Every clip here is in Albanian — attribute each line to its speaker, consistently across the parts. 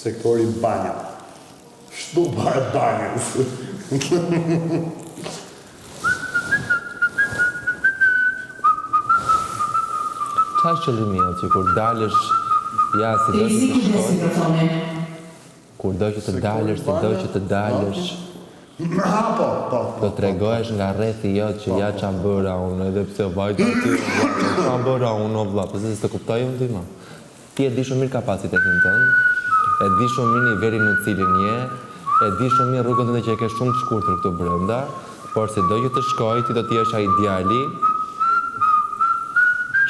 Speaker 1: Sektori banja. Shtupa e banjës.
Speaker 2: Ça është qëllimi jot që kur dalësh ja si do që të shkoj kur do që të dalësh si do që të dalësh
Speaker 1: po, po, po,
Speaker 2: do tregohesh nga rrethi jot që ja ça bëra unë edhe pse vajta aty ça bëra unë o vlla pse s'të kuptoj unë ti më Ti e di shumë mirë kapacitetin tënd, e di shumë mirë nivelin në të cilin je, e di shumë mirë rrugën tënde që e ke shumë të shkurtër këtu brenda, por sido që të shkojë ti do të jesh ai djali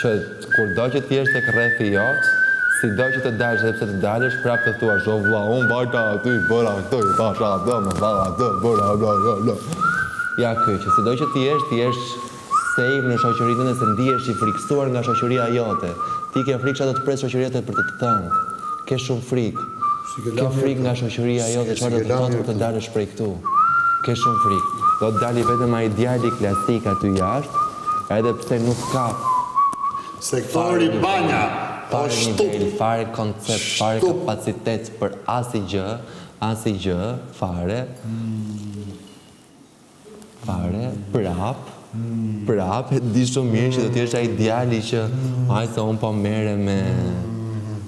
Speaker 2: që kurdo që të jesh tek rrethi jot, sido që të dalësh edhe pse të dalësh prapë të thuash o vlla unë vajta aty bëra këtë i thashë atë më tha atë bëra bla bla bla. Ja ky që sido që të jesh të jesh Safe në shoqërinë tënde se ndihesh i frikësuar nga shoqëria jote. Ti ke frikë çfarë do të presë shoqëria jote për të të thënë. Ke shumë frikë. Ke frikë nga shoqëria jote çfarë do të thotë kur të dalësh prej këtu. Ke shumë frikë. Do të dali vetëm ai djali klasik aty jashtë, edhe pse nuk ka
Speaker 1: Sektori banja, o
Speaker 2: fare nivel, fare koncept, fare kapacitet për asgjë, asgjë, fare. Fare, prap, prap, e di shumë mirë që do të jesh ai djali që ai se unë po merrem me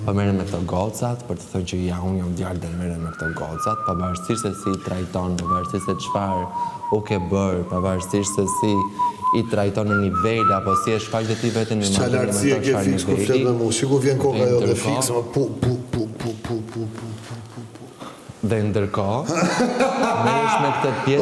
Speaker 2: po merrem me këto gocat, për të thënë që ja unë jam djalë dhe merrem me këto gocat, pavarësisht se si i trajton, pavarësisht se çfarë u ke bërë, pavarësisht se si i trajton në nivel apo si e shfaq dhe ti veten në
Speaker 1: Qa
Speaker 2: marrëdhënie me
Speaker 1: lartësi
Speaker 2: to
Speaker 1: e ke
Speaker 2: çfarë
Speaker 1: fiks kur flet
Speaker 2: niveli,
Speaker 1: me mua, si kur vjen
Speaker 2: dhe
Speaker 1: koka jote
Speaker 2: ndërkohë
Speaker 1: fiks, më pu pu pu pu pu pu pu pu pu pu.
Speaker 2: Dhe ndërkohë, merresh me këtë pjesë.